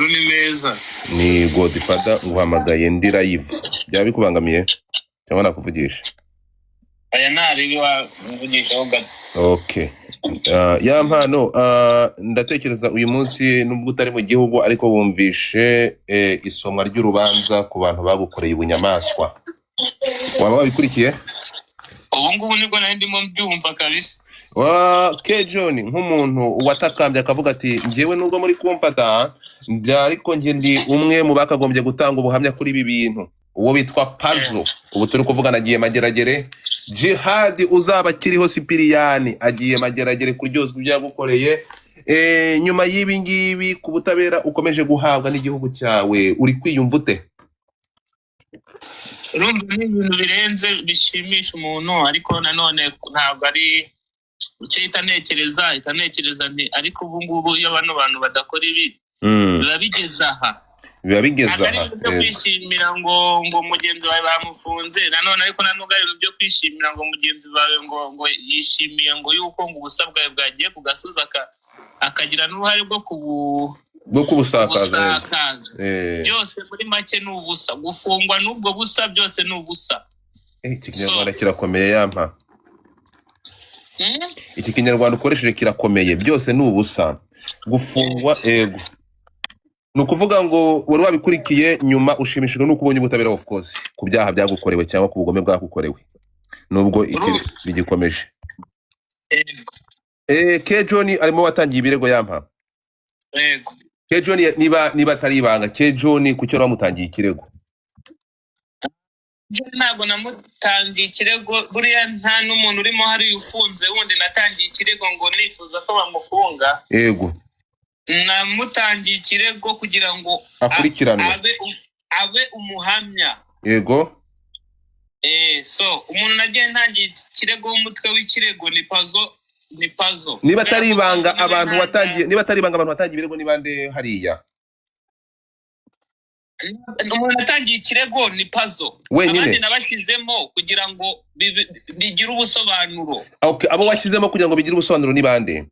Amakuru ni meza. Ni Godfather, nguhamagaye ndi live. Byaba bikubangamiye cyangwa nakuvugisha? Aya ntaribi, wamvugishaho gato. Okay. Ya mpano, ndatekereza uyu munsi nubwo utari mu gihugu, ariko wumvishe isomwa ry'urubanza ku bantu bagukoreye ubunyamaswa. Waba wabikurikiye? Ubu ngubu nibwo nari ndimo mbyumva kabisa. Wa K John, nk'umuntu watakambye akavuga ati: "Njyewe nubwo muri kumfata ariko njye ndi umwe mu bakagombye gutanga ubuhamya kuri ibi bintu." Uwo bitwa Pazo ubu turi kuvugana agiye Mageragere. Jihadi uzaba akiriho, Sipiriyani agiye Mageragere kuryozwa ibyo yagukoreye. Nyuma y'ibi ngibi, ku butabera ukomeje guhabwa n'igihugu cyawe, uri kwiyumva ute? Urumva ni ibintu birenze bishimisha umuntu, ariko nanone ntabwo ari icyo ihita ntekereza. Ihita ntekereza nti: "Ariko ubu ngubu iyo bano bantu badakora ibi, biba bigeze aha?" Biba bigeze Ntabwo ari aha. ibintu byo kwishimira ngo mugenzi wawe bamufunze nanone, ariko nanubwo ari ibintu byo kwishimira ngo mugenzi wawe ngo yishimiye ngo yuko ngo ubusa bwawe bwagiye ku gasozi, akagira n'uruhare rwo kubu bwo kubusakaza, yego. Kubusakaza. Byose muri make ni ubusa. Gufungwa n'ubwo busa, byose ni ubusa. Iki kinyarwanda kirakomeye, yampa. Iki kinyarwanda ukoresheje kirakomeye. Byose ni ubusa, gufungwa, ego. Ni ukuvuga ngo wari wabikurikiye, nyuma ushimishijwe n'uko ubonye ubutabera, of course, ku byaha byagukorewe cyangwa ku bugome bwagukorewe, nubwo iki bigikomeje. Yego. K John arimo watangiye ibirego, yampa? Yego. K John, niba atari ibanga, K John kuki wari wamutangiye ikirego? Ntabwo namutangiye ikirego. Buriya nta n'umuntu urimo hariya ufunze wundi natangiye ikirego ngo nifuza ko bamufunga. Namutangiye ikirego kugira ngo akurikiranwe, abe umuhamya. So umuntu nagiye ntangiye ikirego w'umutwe w'ikirego ni Pazo, ni Pazo. Niba atari Kubera ko ibanga, Pazo niwe abantu watangiye, niba atari ibanga, abantu watangiye ibirego ni bande hariya? Umuntu natangiye ikirego ni Pazo. Wenyine? Abandi nabashyizemo kugira ngo bigire ubusobanuro. Okay, abo washyizemo kugira ngo bigire ubusobanuro ni bande?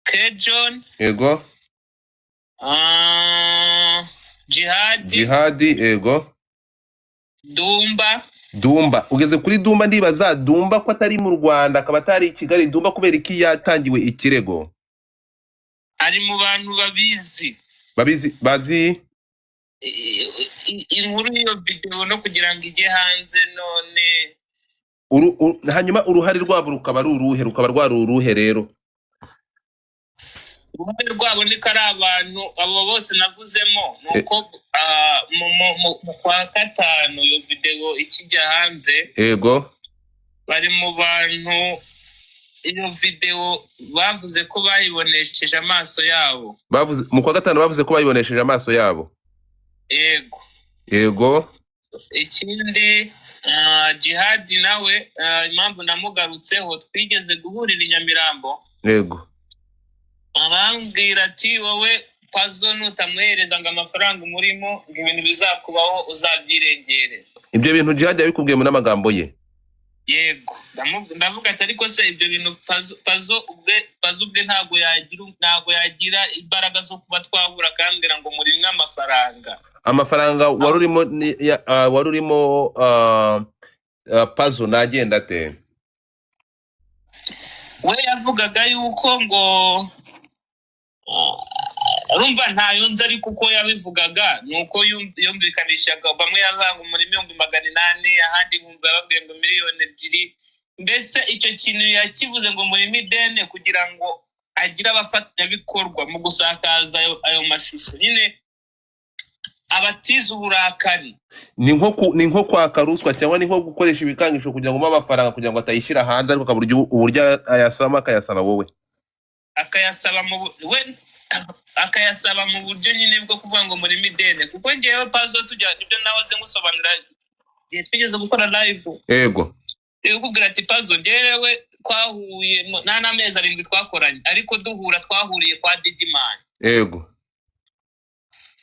K John, Jihadi, Jihadi, yego. Dumba. Dumba. Ugeze kuri Dumba, ndibaza: Dumba ko atari mu Rwanda, akaba atari i Kigali, Dumba kubera iki yatangiwe ikirego? Ari mu bantu babizi. Babizi, bazi? Inkuru y'iyo videwo no kugira ngo ijye hanze none. Hanyuma uruhare rwabo rukaba ari uruhe, rukaba rwari uruhe rero? Uruhare rwabo niko ari abantu abo bose navuzemo, ni uko mu kwa gatanu iyo videwo ikijya hanze, bari mu bantu iyo videwo bavuze ko bayibonesheje amaso yabo. Bavuze mu kwa gatanu, bavuze ko bayibonesheje amaso yabo? Yego. Ikindi, Jihadi nawe, impamvu namugarutseho, twigeze guhurira i Nyamirambo, arambwira ati: "Wowe Pazo nutamuhereza ngo amafaranga umurimo, ngo ibintu bizakubaho uzabyirengere." Ibyo bintu Jihadi yabikubwiye mu n'amagambo ye? Yego. Ndavuga ati: "Ariko se ibyo bintu Pazo ubwe ntabwo yagira imbaraga zo kuba twahura akambwira ngo murimwe amafaranga?" Amafaranga wari urimo wari urimo Pazo nagenda ate? We yavugaga yuko ngo urumva ntayo nzi, ariko uko yabivugaga ni uko yumvikanishaga bamwe yavuga ngo muri 800,000, ahandi nkumva yababwiye ngo 2 miliyoni. Mbese icyo kintu yakivuze ngo muri midene kugira ngo agire abafatanyabikorwa mu gusakaza ayo mashusho nyine, abatiza uburakari. Ni nko kwaka ruswa cyangwa ni nko gukoresha ibikangisho kugira ngo umuhe amafaranga kugira ngo atayishyira hanze, ariko akabura uburyo ayasaba, akayasaba wowe. Akayasaba mu bu- we akayasaba mu buryo nyine bwo kuvuga ngo muri midene, kuko ngewe Pazo tujya, nibyo nahoze ngusobanura igihe twigeze gukora live, ukubwira ati: "Pazo ngewe twahuye nta n'amezi 7 twakoranye, ariko duhura twahuriye kwa Didimani."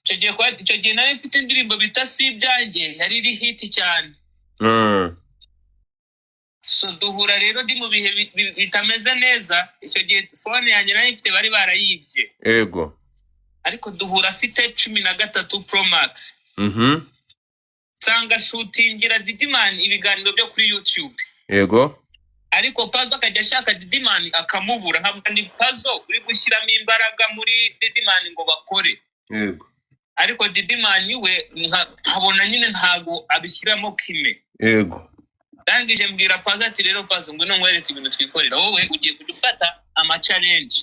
Icyo gihe nari mfite indirimbo bita "Si Ibyanjye", yari iri hit cyane. So duhura rero ndi mu bihe bitameze neza. Icyo gihe phone yanjye nari mfite bari barayibye. Ariko duhura afite 13 Pro Max. Nsanga shootingira Didimani ibiganiro byo kuri YouTube. Ariko Pazo akajya ashaka Didimani akamubura, nkavuga ni Pazo uri gushyiramo imbaraga muri Didimani ngo bakore. Ariko Didimani we nkabona nyine ntabwo abishyiramo kime. Ndangije mbwira Pazo ati: "Rero Pazo, ngwino nkwereke ibintu twikorera. Wowe ugiye kujya ufata amachallenge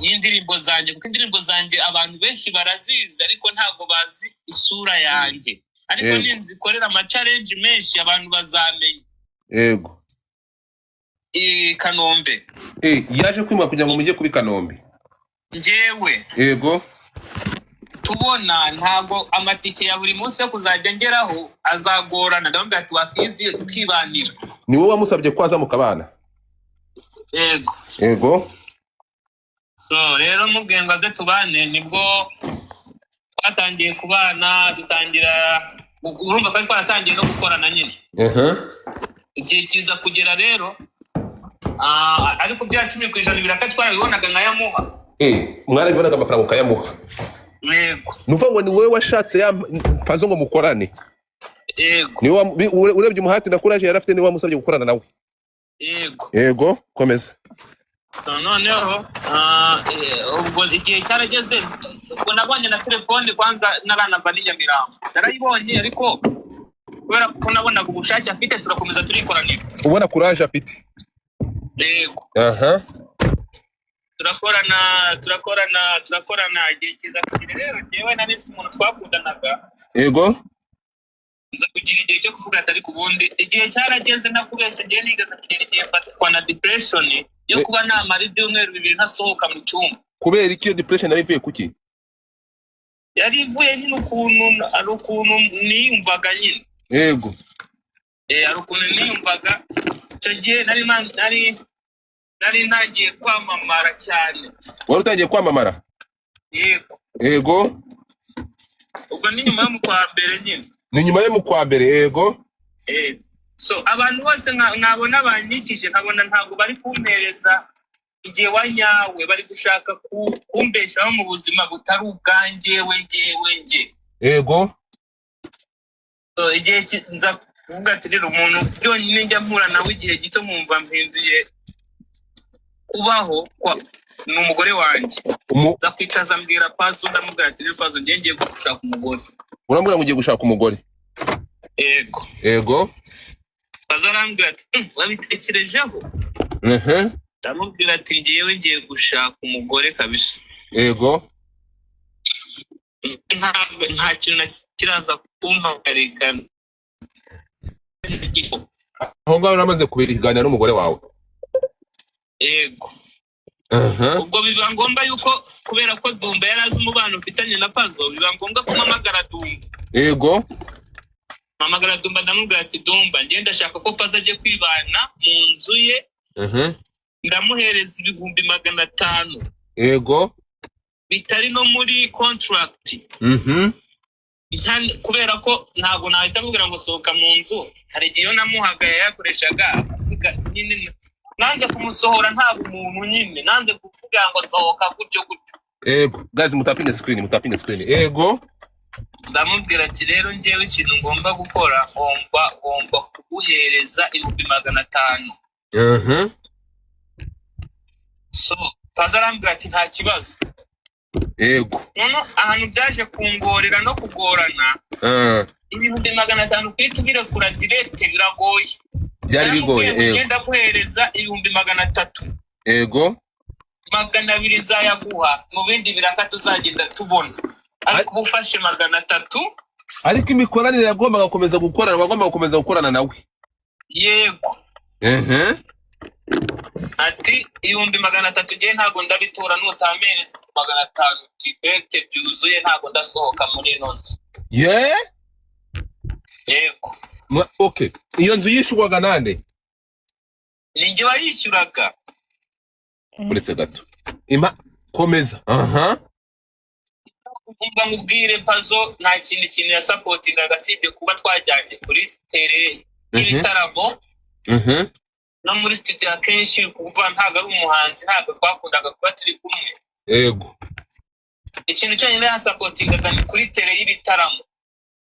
y'indirimbo zanjye, kuko indirimbo zanjye abantu benshi barazizi ariko ntabwo bazi isura yanjye. Ariko ninzikorera amachallenge menshi, abantu bazamenya." I Kanombe. Yaje kwimuka kugira ngo mujye kubi Kanombe? Njyewe tubona ntabwo amatike ya buri munsi yo kuzajya ngeraho azagorana. Ndamubwira ati: "Wakiziye tukibanira." Ni wowe wamusabye ko aza mukabana? Yego. So rero mubwiye ngo aze tubane, nibwo twatangiye kubana, dutangira, urumva ko twaratangiye no gukorana nyine. Igihe kiza kugera rero, ariko bya 10% biraka twarabibonaga nkayamuha. Mwarabibonaga amafaranga ukayamuha? Yego. Ni ukuvuga ngo ni wowe washatse ya Pazo ngo mukorane? Yego. Ni wowe urebye umuhati na courage yari afite, niwe wamusabye gukorana nawe? Yego. Yego, komeza. So, noneho ubwo igihe cyarageze, ubwo nabonye na telefone kwanza naranava n'i Nyamirambo, narayibonye, ariko kubera ko nabonaga ubushake afite turakomeza turikoranira. Ubona courage afite? Yego. Turakorana, turakorana, turakorana, igihe kiza kugira rero njyewe nari mfite umuntu twakundanaga. Nza kugira igihe cyo kuvuga ati: "Ariko ubundi igihe cyarageze." Ntakubeshya, ngewe nigeze kugera igihe mfatwa na depression yo kuba namara ibyumweru 2 ntasohoka mu cyumba. Kubera iki? Iyo depression yari ivuye kuki? Yari ivuye nyine ukuntu, ari ukuntu niyumvaga nyine. Hari ukuntu niyumvaga icyo gihe nari ntangiye kwamamara cyane. Wari utangiye kwamamara? Yego. Ubwo ni nyuma yo mu kwa mbere nyine. Ni nyuma yo mu kwa mbere, yego. So abantu bose nkabona banyikije, nkabona ntabwo bari kumpereza igihe wa nyawe, bari gushaka kumbeshaho mu buzima butari ubwanjye we njyewe njye. So, igihe nza kuvuga ati: "Rero umuntu byonyine njya mpura nawe igihe gito nkumva mpinduye kubaho ni umugore wanjye." Nza kwicaza mbwira Pazo, ndamubwira ati: "Rero Pazo, njye ngiye gushaka umugore." Urambwira ngo ugiye gushaka umugore? Yego. Pazo arambwira ati: Wabitekerejeho?" Ndamubwira ati: "Ngewe ngiye gushaka umugore kabisa." Nta kintu na kiraza kumpagarika. Aho ngaho uramaze kubiganira n'umugore wawe? Yego. Ubwo biba ngombwa yuko, kubera ko Dumba yari azi umubano mfitanye na Pazo, biba ngombwa ko mpamagara Dumba. Mpamagara Dumba, ndamubwira ati: "Dumba, njye ndashaka ko Pazo ajye kwibana mu nzu ye. Ndamuhereza 500,000 bitari no muri contract." Kubera ko ntabwo nahita mubwira ngo sohoka mu nzu. Hari igihe iyo namuhaga yayakoreshaga asiga nyine, nanze kumusohora nta bumuntu nyine, nanze kuvuga ngo sohoka gutyo gutyo. Yego. Guys, mutapinge screen, mutapinge screen. Yego. Ndamubwira ati: "Rero njyewe ikintu ngomba gukora, ngomba kuguhereza 500,000." So Pazo arambwira ati: "Nta kibazo." Noneho ahantu byaje kungorera no kugorana, 500,000 kuhita ubirekura direct biragoye. Byari bigoye. Naramubwiye ngo ngenda guhereza 300,000. 200 nzayaguha mu bindi biraka tuzagenda tubona, ariko uba ufashe 300. Ariko imikoranire yagombaga gukomeza gukorana, wagombaga gukomeza gukorana nawe? Yego. Ati: "300,000 ngiye ntabwo ndabitura nutampereza 500 direct byuzuye, ntabwo ndasohoka muri ino nzu." Ye? Yego. Okay, iyo nzu yishyurwaga nande? Ni njye wayishyuraga. Uretse gato, impa komeza aha. Umva nkubwire, Pazo nta kindi kintu yasupportingaga asibye kuba twajyanye kuri terrain y'ibitaramo no muri studio. Akenshi kumva ntabwo ari umuhanzi, ntabwo twakundaga kuba turi kumwe. Ikintu cyonyine yansupportingaga ni kuri terrain y'ibitaramo.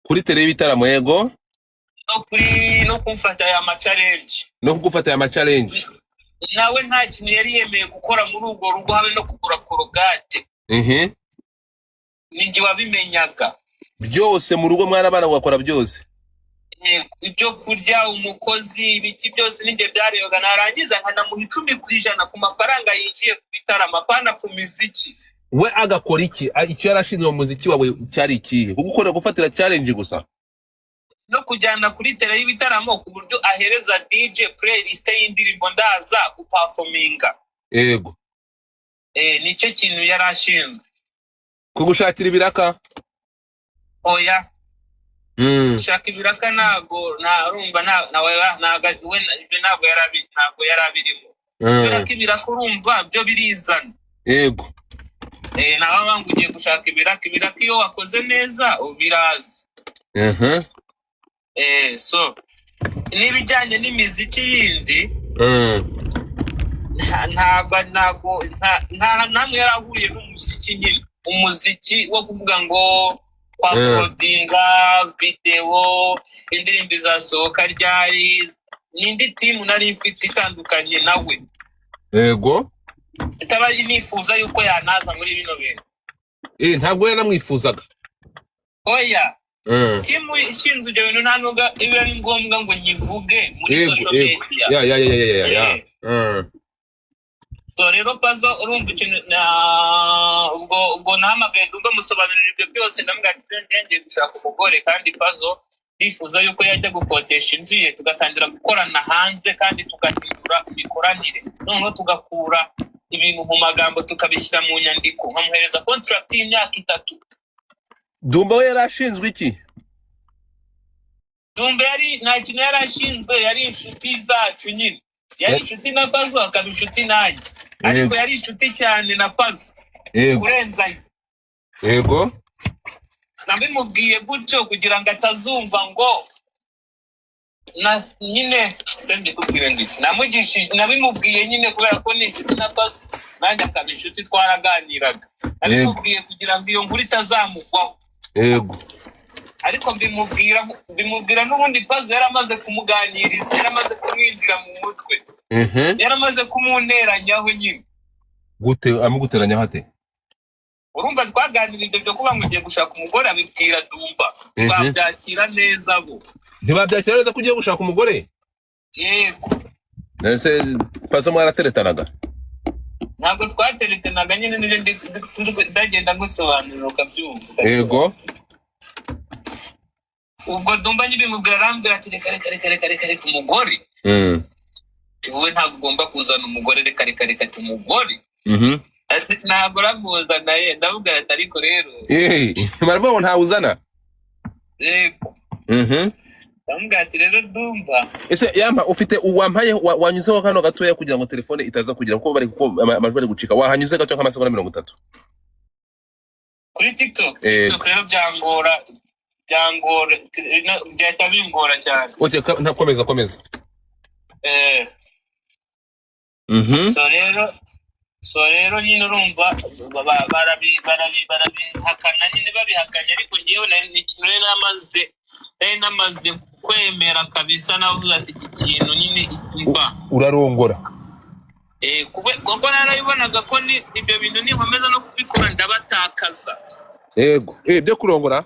Kuri terrain y'ibitaramo, yego. No kuri no kumfata aya machallenge. No kugufata aya machallenge. Nawe nta kintu yari yemeye gukora muri urwo rugo, habe no kugura Colgate. Ninjye wabimenyaga. Byose mu rugo mwarabana ugakora byose. Yego, ibyo kurya, umukozi, ibiki byose ninjye byarebaga. Narangiza nkanamuha 10% ku mafaranga yinjiye ku bitaramo, apana ku miziki. We agakora iki? Icyo yari ashinzwe mu muziki wawe cyari ikihe? Kugukorera, gufatira challenge gusa? No kujyana kuri terrain y'ibitaramo, ku buryo ahereza DJ playlist y'indirimbo ndaza guperforminga. Nicyo kintu yari ashinzwe. Kugushakira ibiraka? Oya. Gushaka ibiraka ntago ntarumva nawe ntago we ibyo ntabwo yari abirimo, kubera ko ibiraka urumva byo birizana. Nawe banga ugiye gushaka ibiraka, ibiraka iyo wakoze neza biraza. So n'ibijyanye n'imiziki yindi, ntabwo nta namwe yari ahuriye n'umuziki nyine, umuziki wo kuvuga ngo kwa uploadinga videwo, indirimbo izasohoka ryari, n'indi team nari mfite itandukanye nawe. Itaba nifuza yuko yanaza muri bino bintu. Ntabwo yaramwifuzaga? Oya. Team ishinzwe ibyo bintu nta nubwo iba ari ngombwa ngo nyivuge muri social media. Ya. So rero Pazo, urumva ikintu ubwo nahamagaye Dumba, musobanurira ibyo byose, ndamubwira ati: "Njye ngiye gushaka umugore, kandi Pazo ndifuza yuko yajya gukodesha inzu ye, tugatangira gukorana hanze kandi tugahindura imikoranire, noneho tugakura ibintu mu magambo tukabishyira mu nyandiko, nkamuhereza contract y'imyaka 3." Dumba we yari ashinzwe iki? Dumba yari nta kintu yari ashinzwe, yari inshuti zacu nyine, yari inshuti na Pazo, akaba inshuti nanjye, ariko yari inshuti cyane na Pazo kurenza njye. Nabimubwiye gutyo kugira ngo atazumva ngo na nyine se mbikubwire ngo iki, namugishije, nabimubwiye nyine kubera ko ni inshuti na Pazo, nanjye akaba inshuti, twaraganiraga. Nabimubwiye kugira ngo iyo nkuru itazamugwaho. Ariko mbimubwira n'ubundi Pazo yari amaze kumuganiriza, yari amaze kumwinjira mu mutwe, yari amaze kumunteranyaho nyine. Gute amuguteranyaho ate? Urumva twaganiriye ibyo byo kuba ngo ugiye gushaka umugore, abibwira Dumba. Twabyakira neza bo. Ntibabyakira neza ko ugiye gushaka umugore? Yego. Ese Pazo mwarateretanaga? Ntabwo twateretenaga nyine, nibyo ndagenda ngusobanurira ukabyumva. Ubwo Dumba nyibimubwira, arambwira ati: "Reka, reka, reka, reka, reka, reka, umugore." Ati: "Wowe ntabwo ugomba kuzana umugore, reka, reka, reka." Ati: "Umugore?" Ati: "Ntabwo uramuzana ye." Ndamubwira ati: "Ariko rero..." Baravuga ngo ntawuzana. Yego. Ndamubwira ati: "Rero Dumba..." Ese yampa ufite wampaye wanyuzeho kano gatoya kugira ngo telefone itaza kugira kuko bari kuko amajwi ari gucika, wahanyuze gato nk'amasegonda 30. Kuri TikTok? Yego. TikTok rero byangora, no, byahita bingora cyane. Okay, ntakomeza, komeza. So rero nyine urumva barabihakana nyine, babihakanye, ariko ngewe ni ikintu nari namaze kwemera kabisa. Navuze ati: "Iki kintu nyine mva." Urarongora. Kuko narabibonaga ko ni ibyo bintu ninkomeza no kubikora ndabatakaza. Yego, byo kurongora.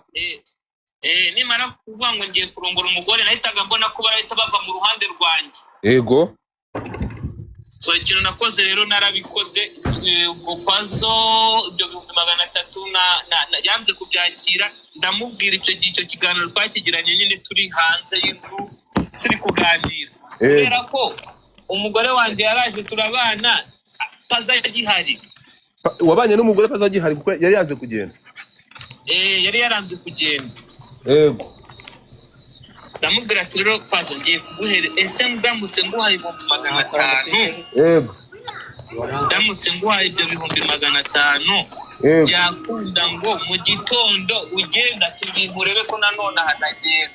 Nimara kuvuga ngo ngiye kurongora umugore, nahitaga mbona ko barahita bava mu ruhande rwanjye. So ikintu nakoze rero, narabikoze. Ubwo Pazo ibyo 300,000 yanze kubyakira. Ndamubwira icyo gihe, icyo kiganiro twakigiranye nyine turi hanze y'inzu turi kuganira, kubera ko umugore wanjye yaraje turabana Pazo agihari. Wabanye n'umugore Pazo agihari kuko yari yanze kugenda? Yari yaranze kugenda. Ndamubwira ati: "Rero Pazo, ngiye kuguhere, ese ndamutse nguhaye 500,000, ndamutse nguhaye ibyo 500,000, byakunda ngo mu gitondo ugenda, ati ibintu urebe ko nanone aha ntagenda?"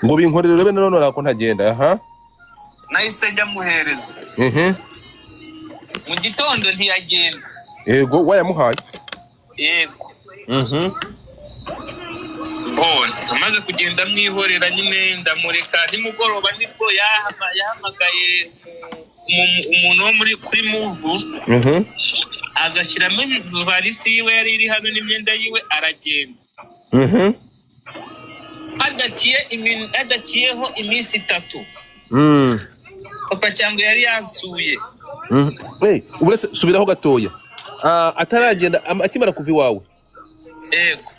Ngo binkorere urebe nanone ko ntagenda, aha. Nahise njya muhereza. Mu gitondo ntiyagenda. Yego, wayamuhaye? Yego. Bon, amaze kugenda mwihorera nyine, ndamureka. Nimugoroba nibwo yahamagaye umuntu wo muri kuri Move, agashyiramo varisi yiwe yari iri hano n'imyenda yiwe, aragenda. Hadaciyeho iminsi 3, Papa Cyangwe yari yansuye. Hey, uretse subiraho gatoya. Ah, ataragenda, akimara kuva iwawe. Yego.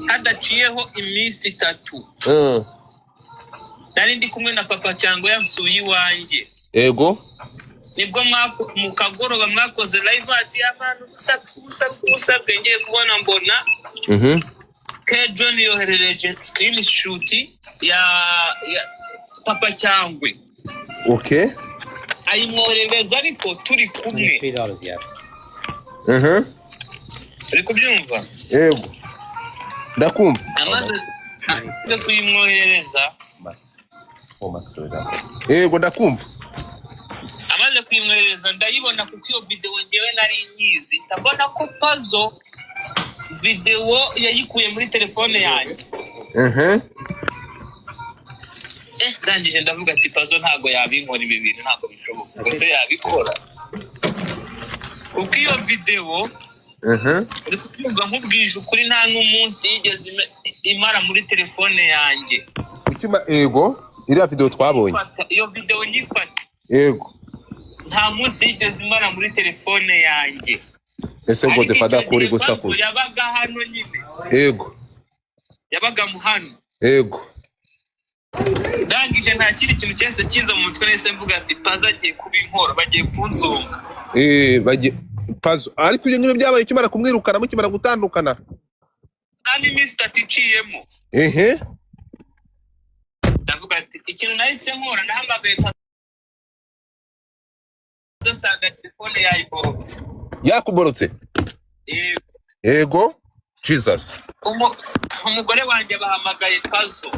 Hadaciyeho iminsi 3, nari ndi kumwe na Papa Cyangwe, yansuye iwanjye. Nibwo mu kagoroba mwakoze live ati abantu ubusa ubusa ubusa. Ngiye kubona mbona K John yoherereje screenshot ya Papa Cyangwe, ayimwoherereza ariko turi kumwe. $3, yeah. Uri kubyumva? Yego, ndakumva. Amaze kuyimwoherereza, Max. Oh, Max, wega. Yego, ndakumva. Amaze kuyimwoherereza ndayibona, kuko iyo video ngewe nari nyizi. Ndabona ko Pazo video yayikuye muri telefone yanjye. Ndangije ndavuga ati Pazo ntabwo yabinkora, ibi bintu ntabwo bishoboka, ubwo se yabikora? Kuko iyo video, uri kubyumva, nkubwije ukuri, nta n'umunsi yigeze imara muri telefone yanjye. Yego, iriya video twabonye. Iyo video nyifata, nta munsi yigeze imara muri telefone yanjye. Ese Ariko Godfather icyo kuri gihe Pazo gusakuza? yabaga hano nyine. Yabaga mu hano. Ndangije nta kindi kintu cyose kinza mu mutwe, nahise mvuga ati Pazo agiye kubinkora, bagiye kunzonga. Eh, bagiye Pazo. Ariko ibyo ngibyo byabaye ukimara kumwirukana, mukimara gutandukana? Nta n'iminsi 3 iciyemo. Ndavuga ati ikintu nahise nkora, nahamagaye Pazo nsanga telefone yayiborotse. Yakuborotse? Yego. Yego, Jesus. Umugore wanjye bahamagaye Pazo.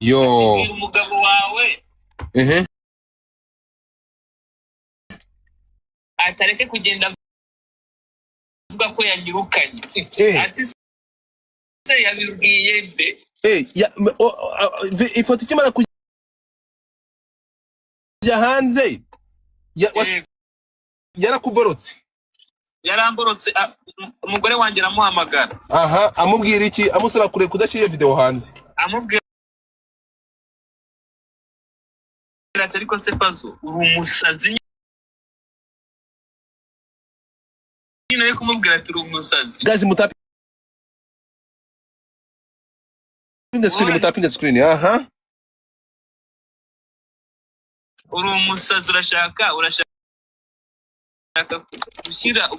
Yo. Bwira umugabo wawe atareke kugenda avuga ko yanyirukanye. Ati se yabibwiye mbe? Eh, ifoto ikimara kujya hanze yarakuborotse? Yaramborotse, umugore wanjye aramuhamagara. Aha, amubwira iki? Amusaba kure kudashyira iyo video hanze? Amubwira ati ariko se Pazo uri umusazi nyine, ari kumubwira ati uri umusazi. Guys, mutapinge screen, mutapinge screen. Aha. Uri umusazi, urashaka gushyira,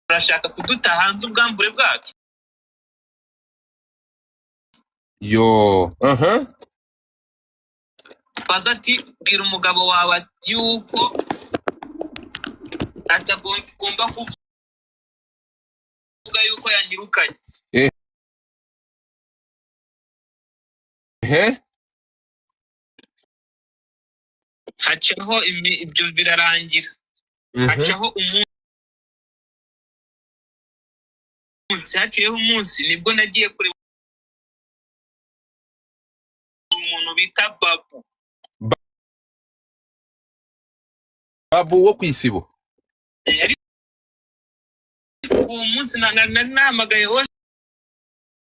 urashaka kuduta hanze ubwambure bwacu. Yo, aha. Pazo ati bwira umugabo wawe yuko atagomba kuvuga yuko yanyirukanye. Hacaho ibyo birarangira. Hacaho umunsi, haciyeho umunsi nibwo nagiye kureba umuntu bita Babu. Babu wo kwisibo? Ariko uwo munsi nari nahamagaye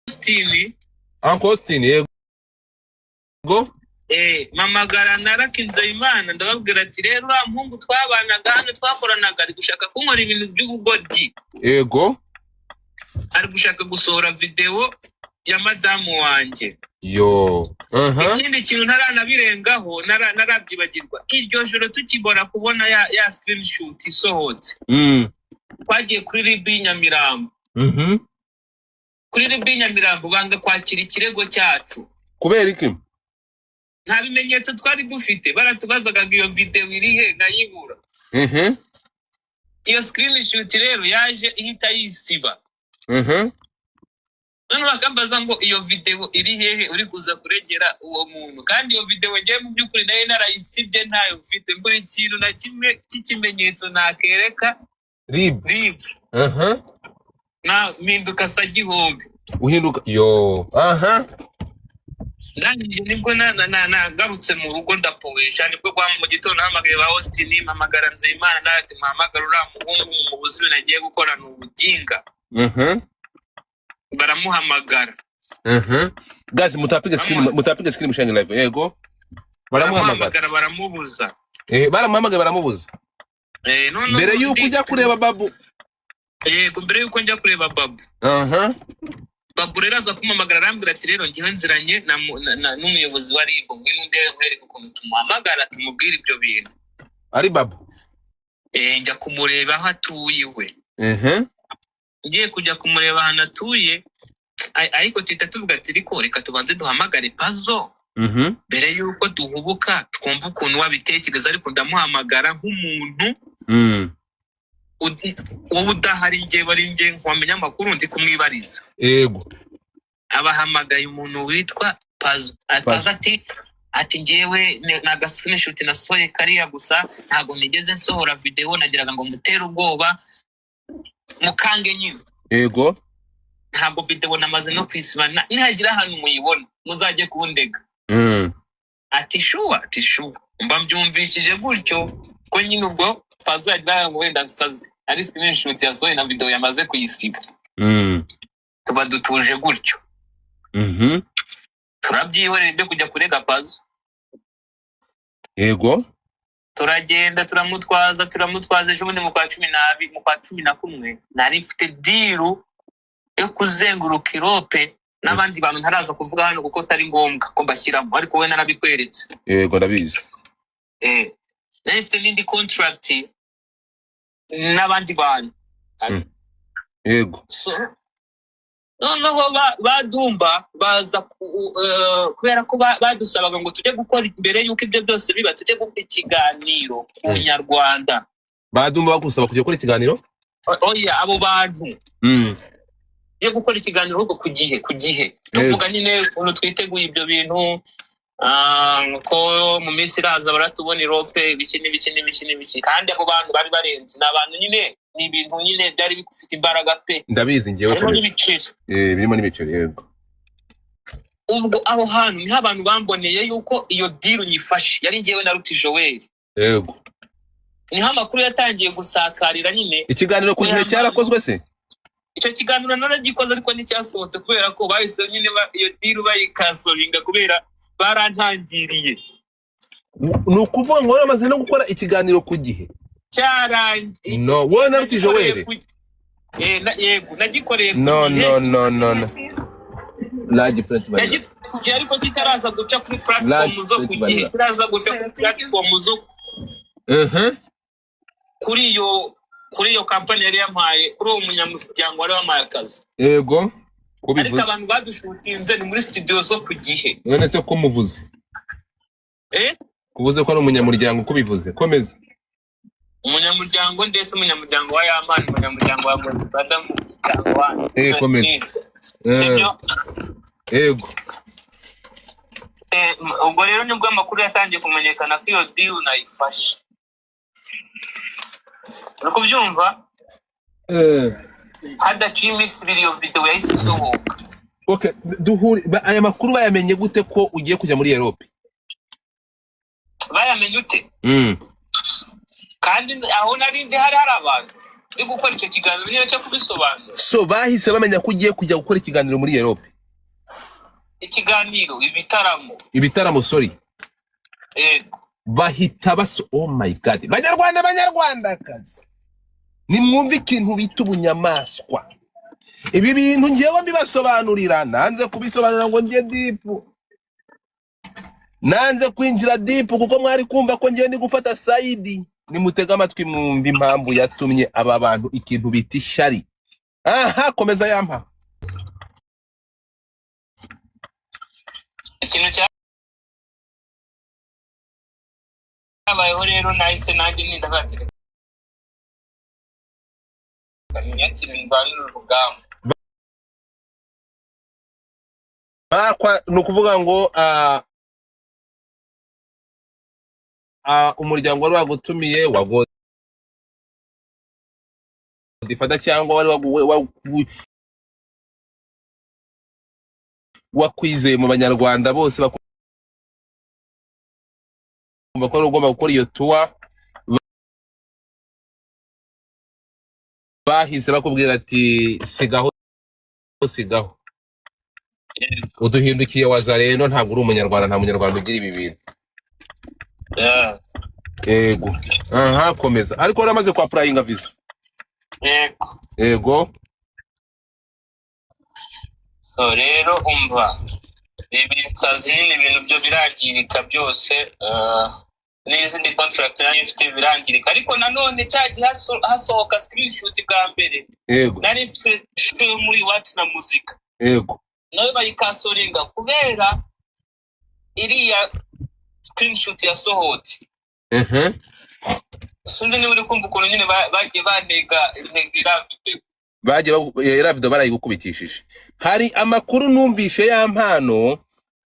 Austin. Uncle Austin, yego. Mpamagara na Lucky Nzeyimana, ndababwira ati rero uriya muhungu twabanaga hano, twakoranaga, ari gushaka kunkora ibintu by'ubugoryi. Ari gushaka gusohora video ya madamu wanjye. Yo, aha. Ikindi kintu ntaranabirengaho, narabyibagirwa, iryo joro tukibora kubona ya screenshot isohotse, twagiye kuri RIB Nyamirambo. Kuri RIB Nyamirambo banga kwakira ikirego cyacu. Kubera iki? Nta bimenyetso twari dufite. Baratubazaga ngo iyo video iri he, nkayibura. Iyo screenshot rero yaje ihita yisiba. None bakambaza ngo iyo videwo iri hehe uri kuza kuregera uwo muntu? Kandi iyo videwo ngewe mu by'ukuri nayo narayisibye, ntayo mfite. Buri kintu na kimwe cy'ikimenyetso nakereka RIB. RIB. Na mpinduka sagihombe. Uhinduka yo, aha. Ndangije nibwo nagarutse mu rugo, ndapowesha. Nibwo kwa mu gitondo nahamagaye ba Austin, mpamagara Nzeyimana, nawe ati muhamagara uriya muhungu mu buzima nagiye gukorana ubuginga. Baramuhamagara. Guys, mutapige screen. Mutapige screen, mushange live. Yego, baramuhamagara. Baramuhamagara, baramubuza. Eh, baramuhamagaye, baramubuza. Noneho mbere yuko ujya kureba Babu? Yego, mbere yuko njya kureba Babu. Babu rero aza kumpamagara, arambwira ati: "Rero njyewe nziranye na n'umuyobozi wa RIB, ngwino undebe nkwereke ukuntu tumuhamagara tumubwire ibyo bintu." Ari Babu? Njya kumureba aho atuye iwe. Ngiye kujya kumureba ahantu atuye, ariko tuhita tuvuga ati: "Ariko reka tubanze duhamagare Pazo mbere y'uko duhubuka, twumve ukuntu wabitekereza." Ariko ndamuhamagara nk'umuntu wowe udahari, njyewe ari njye nkwamenya amakuru, ndi kumwibariza. Abahamagaye umuntu witwa Pazo. Pazo ati: "Njyewe ni agascreenshot nasohoye kariya gusa, ntabwo nigeze nsohora videwo, nagiraga ngo mutere ubwoba mukange nyine." "Ntabwo videwo namaze no kwisiba, nihagira ahantu muyibona muzajye kundega." Ati: "Sure?" Ati: "Sure." Mba mbyumvishije gutyo ko nyine ubwo Pazo yagira ngo wenda nsaze, ari screenshot yasohoye na videwo yamaze kuyisiba. Tuba dutuje gutyo. Turabyihorera ibyo kujya kurega Pazo. Turagenda, turamutwaza, turamutwaza. Ejo bundi mu kwa 12, mu kwa 11, nari mfite deal yo kuzenguruka Europe n'abandi bantu ntaraza kuvuga hano kuko atari ngombwa ko mbashyiramo, ariko wowe narabikweretse. Yego, ndabizi. Nari mfite n'indi contract n'abandi bantu. So, noneho badumba baza kubera ko badusabaga ngo tujye gukora, mbere y'uko ibyo byose biba, tujye gukora ikiganiro ku Nyarwanda. Badumba bagusaba kujya gukora ikiganiro? Oya, abo bantu tujye gukora ikiganiro ahubwo ku gihe, tuvuga nyine ukuntu twiteguye ibyo bintu, ko mu minsi iraza baratubona Europe, ibiki n'ibiki n'ibiki n'ibiki. Kandi abo bantu bari barenze, ni abantu nyine, ni ibintu nyine byari bifite imbaraga pe. Ndabizi ngewe. Harimo Komeza. n'ibiceri. Eh, birimo n'ibiceri, yego. Ubwo aho hantu niho abantu bamboneye yuko iyo deal nyifashe, yari ngewe na Ruti Joel. Niho amakuru yatangiye gusakarira nyine. Ikiganiro ku Gihe cyarakozwe se? Icyo kiganiro naragikoze, ariko nticyasohotse kubera ko bahise nyine iyo deal bayicancelinga kubera barantangiriye. Ni ukuvuga ngo waramaze no gukora ikiganiro ku Gihe? Cyarangiye. No, wowe na Ruti Joel? Yego, nagikoreye ku No. Gihe. No, no, no, no. Large French vanilla. Nagikoreye ku Gihe, ariko kitaraza guca kuri platform Large zo ku French Gihe, vanilla. kitaraza guca kuri platform zo kuri iyo kampani yari yampaye, kuri uwo munyamuryango wari wampaye akazi. Yego, ko Ariko bivuze. abantu badushutinze ni muri studio zo ku Gihe. None se ko muvuze? Eh? Kuvuze ko ari umunyamuryango, uko bivuze, komeza. Umunyamuryango ndetse umunyamuryango wa Yamani, umunyamuryango wa Godfather, umunyamuryango wa Eh, komeza. Sibyo? Yego. Ubwo rero nibwo amakuru yatangiye kumenyekana ko iyo deal nayifashe, uri kubyumva? Eh. Hadaciye iminsi 2 iyo video yahise isohoka. Okay, duhuri aya makuru bayamenye gute ko ugiye kujya muri Europe? Bayamenye ute? Kandi aho nari ndi hari abantu uri gukora icyo kiganiro niyo cyo kubisobanura. So bahise bamenya ko ugiye kujya gukora ikiganiro muri Europe? Ikiganiro, ibitaramo. Ibitaramo, sorry. Yego. Bahita baso. Oh my God! Banyarwanda, banyarwandakazi, nimwumve ikintu bita ubunyamaswa. Ibi bintu ngewe mbibasobanurira, nanze kubisobanura ngo njye deep, nanze kwinjira deep kuko mwari kumva ko ngewe ndi gufata side. Nimutege amatwi mwumve impamvu yatumye aba bantu ikintu bita ishyari. Aha, komeza yampa. Ikintu cyabayeho rero, nahise nanjye ninda bati reka niyakire ndwanire urugamba. Bakwa ni ukuvuga ngo umuryango wari wagutumiye wa Godfather cyangwa wari wakwizeye mu Banyarwanda bose, bakumva ko wari ugomba gukora iyo tour, bahise bakubwira ati: "Sigaho, sigaho, uduhindukiye wazareno, ntabwo uri Umunyarwanda, nta Munyarwanda ugira ibi bintu." Yeah. Yego, aha komeza. Ariko wari amaze kwa applyinga visa? Yego. Yego. So rero umva, ibisazi nyine, ibintu byo birangirika byose, n'izindi contract nari mfite birangirika. Ariko nanone cya gihe hasohoka screenshot bwa mbere, nari mfite show yo muri Iwacu na Muzika, nawe bayicancelinga kubera iriya screenshot yasohotse. Sinzi niba uri kumva ukuntu nyine bagiye banega intego iriya video. Bagiye iriya video barayigukubitishije. Hari amakuru numvishe ya Mpano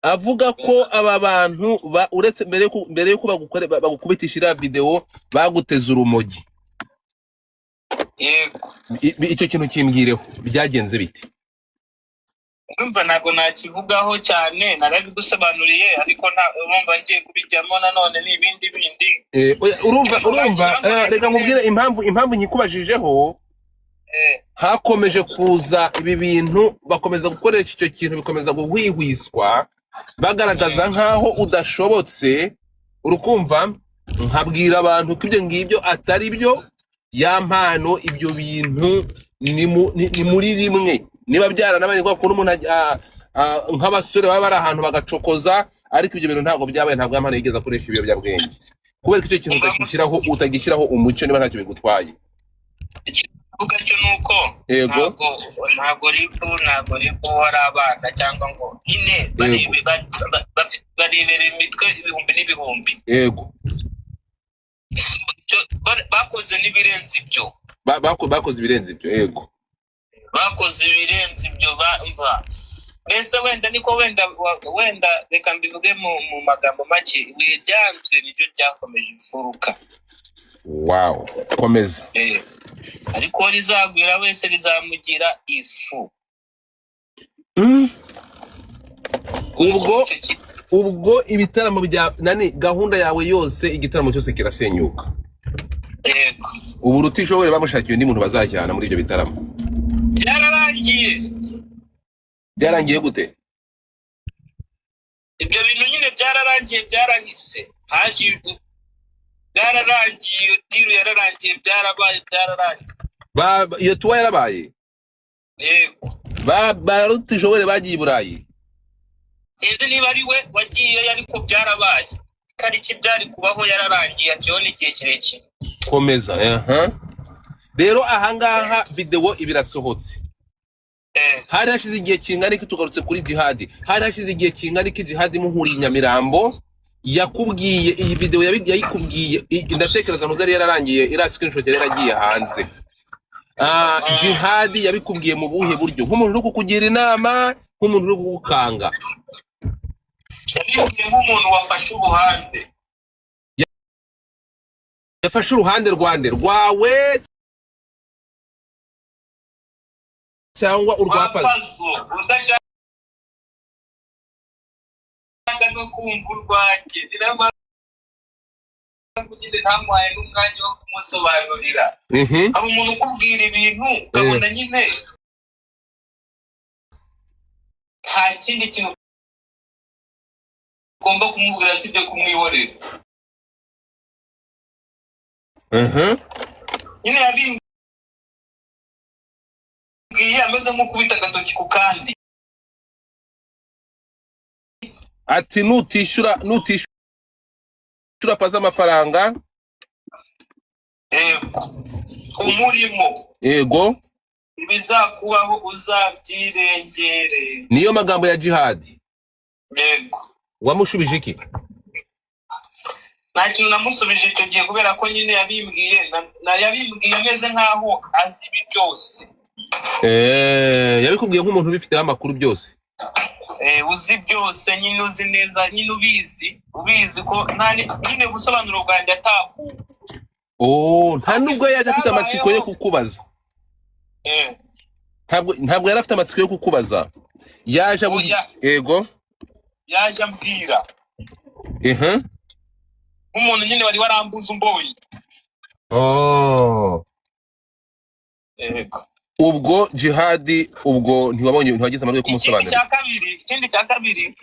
avuga ko aba bantu uretse mbere yuko bagukubitisha iriya video, baguteze urumogi. Yego. Icyo kintu kimbwireho, byagenze bite? Urumva, ntabwo nakivugaho cyane, narabigusobanuriye, ariko urumva ngiye kubijyamo nanone ni ibindi bindi. Oya, urumva, reka nkubwire impamvu nyikubajijeho. Hakomeje kuza ibi bintu, bakomeza gukoresha icyo kintu, bikomeza guhwihwiswa, bagaragaza nk'aho udashobotse. Urukumva, nkabwira abantu ko ibyo ngibyo atari byo. Ya Mpano, ibyo bintu ni muri rimwe niba byaranabaye, kwa kuntu umuntu nk'abasore baba bari ahantu bagacokoza, ariko ibyo bintu ntabwo byabaye. Ntabwo Ya Mpano yigeze akoresha ibiyobyabwenge. Kubera ko icyo kintu utagishyiraho umucyo, niba ntacyo bigutwaye. Ikivuga cyo ni uko ntabwo RIB ari abana cyangwa ngo nyine barebera imitwe ibihumbi n'ibihumbi. Bakoze n'ibirenze ibyo. Bakoze ibirenze ibyo, yego. Bakoze ibirenze ibyo. Mva mbese, wenda niko wenda reka mbivuge mu magambo make: ibuye ryanzwe niryo ryakomeje imfuruka. Wow, komeza. Ariko uwo rizagwira wese rizamugira ifu. Ubwo Icyo ubwo ibitaramo bya nani, gahunda yawe yose, igitaramo cyose kirasenyuka? Yego. Ubu urutishoboye bamushakiye undi muntu bazajyana muri ibyo bitaramo? Byararangiye. Byarangiye gute? Ibyo bintu nyine byararangiye, byarahise, haje, byararangiye, iyo deal yararangiye, byarabaye, byararangiye. Iyo tour yarabaye? Yego. Ba rutishoboye bagiye i Burayi? Sinzi niba ari we wagiyeyo, ariko byarabaye. Itariki byari kubaho yararangiye, haciyeho n'igihe kirekire. Komeza. Aha rero, ahangaha videwo iba irasohotse. Hari hashize igihe kingana iki? Tugarutse kuri Jihadi, hari hashize igihe kingana iki Jihadi muhuriye i Nyamirambo yakubwiye iyi videwo? Yayikubwiye ndatekereza ntuzari yararangiye, iriya screenshot yari yaragiye hanze. Jihadi yabikubwiye mu buhe buryo? Nk'umuntu uri kukugira inama, nk'umuntu uri kugukanga? Yabivuze nk'umuntu wafashe uruhande. Yafashe uruhande rwande? Rwawe cyangwa urwa Rwa Pazo? Pazo, udashaka no kumva urwanjye. Ni nayo mpamvu nyine ntamuhaye n'umwanya wo kumusobanurira. Hari umuntu ukubwira ibintu ukabona nyine nta kindi kintu ugomba kumubwira sibyo kumwihorera. Nyine yabimbwiye ameze nk'ukubita agatoki ku kandi. Ati nutishyura Pazo amafaranga. Yego, umurimo. Ibizakubaho uzabyirengere. Niyo magambo ya Jihadi? Yego. Wamushubije iki? Nta kintu namusubije icyo gihe, kubera ko nyine yabimbwiye yabimbwiye ameze nk'aho azi ibi byose. Yabikubwiye nk'umuntu ubifiteho amakuru byose. Uzi byose nyine, uzi neza nyine, ubizi ko nta nyine ubusobanuro bwanjye atakumva. Oh, nta nubwo yaje afite amatsiko yo Byabayeho. kukubaza. Ntabwo yari afite amatsiko yo kukubaza, yaje Oya. Yego. Yaje ambwira nk'umuntu nyine wari warambuze umbonye. Oh. Yego. Ubwo Jihadi, ubwo ntiwabonye, ntiwagize amahirwe yo Ikindi kumusobanurira. cya kabiri,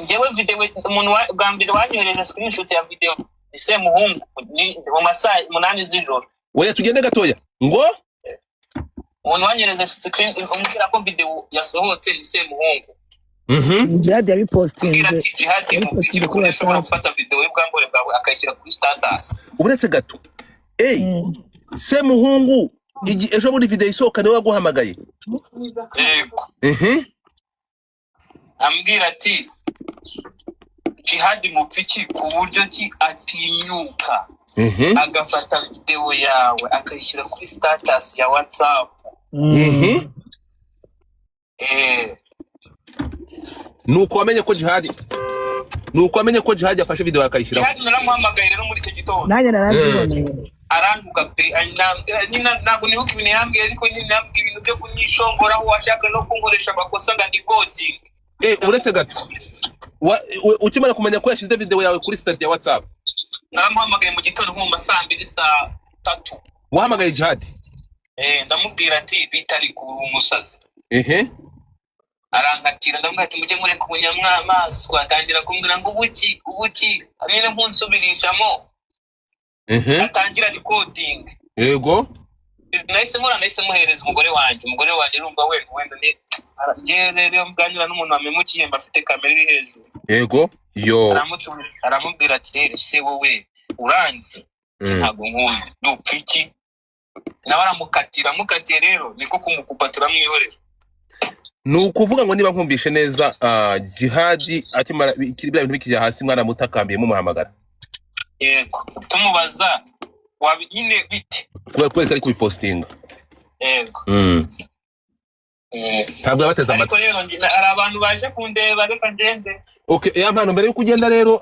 njyewe video, umuntu bwa mbere wanyohereje screenshot ya video ni Semuhungu, ni mu masaha 8 z'ijoro. Oya, tugende gatoya ngo Umuntu wanyohereje screen umbwira ko video yasohotse ni Semuhungu. Jihad Ambwira yabipostinze ati Jihad yabipostinze kuri ashobora WhatsApp. gufata video y'ubwambure bwawe akayishyira kuri status. Uretse gato, ey, Semuhungu ejo bundi video isohoka niwe waguhamagaye? Yego. Ambwira ati Jihad mupfiki ku buryo ki atinyuka agafata video yawe akayishyira kuri status ya WhatsApp. Nuko wamenye ko Jihad yafashe video akayishyiraho. Jihad naramuhamagaye rero muri icyo gitondo. Nanjye narabyiboneye. Arantuka pe. Nyine ntabwo nibuka ibintu yambwiye, ariko nyine yambwiye ibintu byo kunyishongoraho, washaka no kunkoresha amakosa ngo ndikodinge. Uretse gato, ukimara kumenya ko yashyize video yawe kuri status ya WhatsApp, Naramuhamagaye mu gitondo nko mu ma saa 2, saa 3. Wahamagaye Jihad? Ndamubwira ati bitari kuri umusazi. Arankatira. Ndamubwira ati mujye mureka ubunyamwamaswa. Atangira kumbwira ngo ubuki ubuki, nyine nkunsubirishamo. Atangira recording. Nahise muhereza umugore wanjye. Umugore wanjye urumva wenda ni njyewe rero iyo mganira n'umuntu wamemukiye mba afite kamera iri hejuru. Yego yo. Aramubwira ati rero se wowe uranzi? Ntabwo nkuzi, dupfa iki? Nawe aramukatira. Amukatiye rero niko kumukupa, turamwihorera. Ni ukuvuga ngo niba nkumvishe neza, Jihadi akimara biriya bintu bikijya hasi, mwaramutakambiye mumuhamagara? Yego, tumubaza nyine bite. Kubera ari kubipostinga. Yego. Ntabwo yabateze Ariko amatwi. rero hari abantu baje kundeba, reka ngende. Okay, ya mpano, mbere yuko ugenda rero,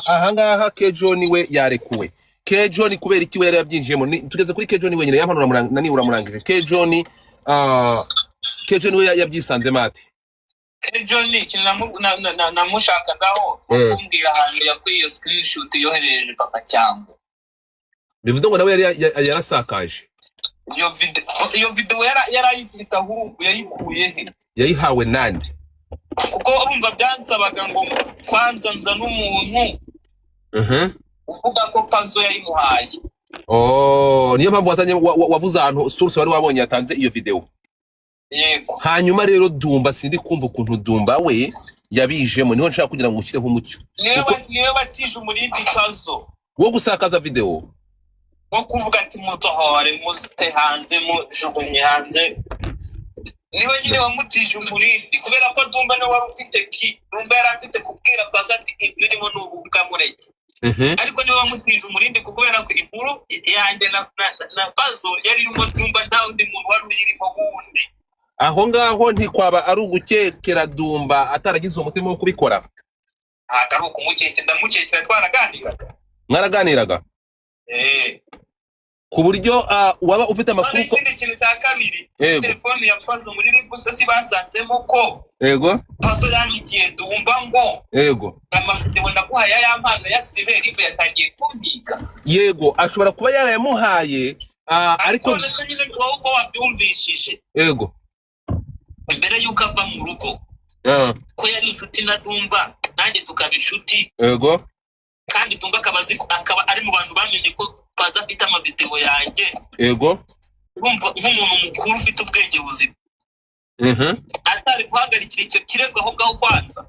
ahangaha K John we yarekuwe. K John kubera iki we yari yabyinjiyemo? Tugeze kuri K John wenyine. Ya mpano nani uramurangije. K John, K John we yabyisanzemo ati? Ejo ni ikintu namushakagaho, kumbwira ahantu yakuye iyo screenshot yoherereje Papa Cyangwa. Bivuze ngo nawe yari yarasakaje. Iyo video yarayifite, ahubwo yayikuye he? Yayihawe nande? Kuko urumva byansabaga ngo kwanza nza n'umuntu uvuga ko Pazo yayimuhaye. Oh, niyo mpamvu wazanye wavuze ahantu source wari wabonye yatanze iyo video. Yego. Hanyuma rero Dumba, sindi kumva ukuntu Dumba we yabijemo, niho nshaka kugira ngo ushyireho umucyo. Niwe batije umurindi Pazo Wo gusakaza video. Wo kuvuga ati mutohore, muzite hanze, mujugunye hanze. Niwe nyine wamutije umurindi, kubera ko Dumba niwe wari ufite ki Dumba yari afite kubwira Pazo ati ibyo urimo ni ubwamureke. Ariko niwe wamutije umurindi, kubera ko inkuru yanjye na Pazo yari irimo Dumba, nta wundi muntu wari uyirimo wundi. Aho ngaho ntikwaba ari ugukekera Dumba ataragize umutima wo kubikora? Ntabwo ari ukumukekera, ndamukekera, twaraganiraga. Mwaraganiraga? Eh. Ku buryo waba ufite amakuru None ko ikindi kintu cya kabiri, Yego. telefone ya Pazo muri gusa si basanzemo ko Pazo yandikiye Dumba ngo amavideo ndaguhaye ya mpano ya sibe, RIB yatangiye kumpiga. Yego, ashobora kuba yarayamuhaye, ariko None se nyine wowe uko wabyumvishije, mbere y'uko ava mu rugo, ko yari inshuti na Dumba, nanjye tukaba inshuti, kandi Dumba akaba azi akaba ari mu bantu bamenye ko Pazo afite amavideo yanjye, urumva nk'umuntu mukuru ufite ubwenge buzima atari guhagarikira icyo kirego aho ngaho kwanza?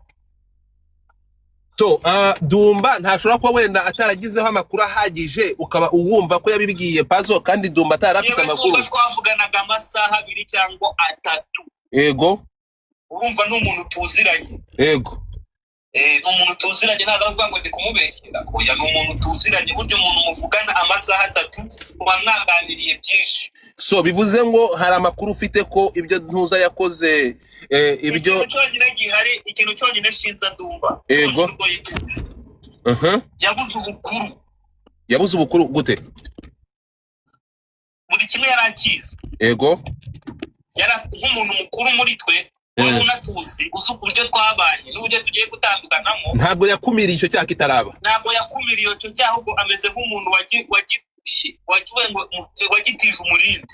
So Dumba ntashobora kuba wenda ataragizeho amakuru ahagije, ukaba uwumva ko yabibwiye Pazo kandi Dumba atari afite Yewe, amakuru. Dumba twavuganaga amasaha 2 cyangwa 3. Urumva ni umuntu tuziranye. Ni umuntu tuziranye, ntabwo aravuga ngo ndi kumubeshyera. Oya, ni umuntu tuziranye. Burya umuntu muvugana amasaha 3 muba mwaganiriye byinshi. So bivuze ngo hari amakuru ufite ko ibyo Ntuza yakoze, ibyo Ikintu cyonyine gihari, ikintu cyonyine shinza Ndumba, Ego. Yabuze ubukuru. Yabuze ubukuru gute? Buri kimwe yari akizi. Yari nk'umuntu mukuru muri twe, wari unatuzi, uzi uburyo twabanye n'uburyo tugiye gutandukanamo. Ntabwo yakumiriye icyo cyaha kitaraba. Ntabwo yakumiriye icyo cyaha, ahubwo ameze nk'umuntu wagivuye ngo wagitije umurindi.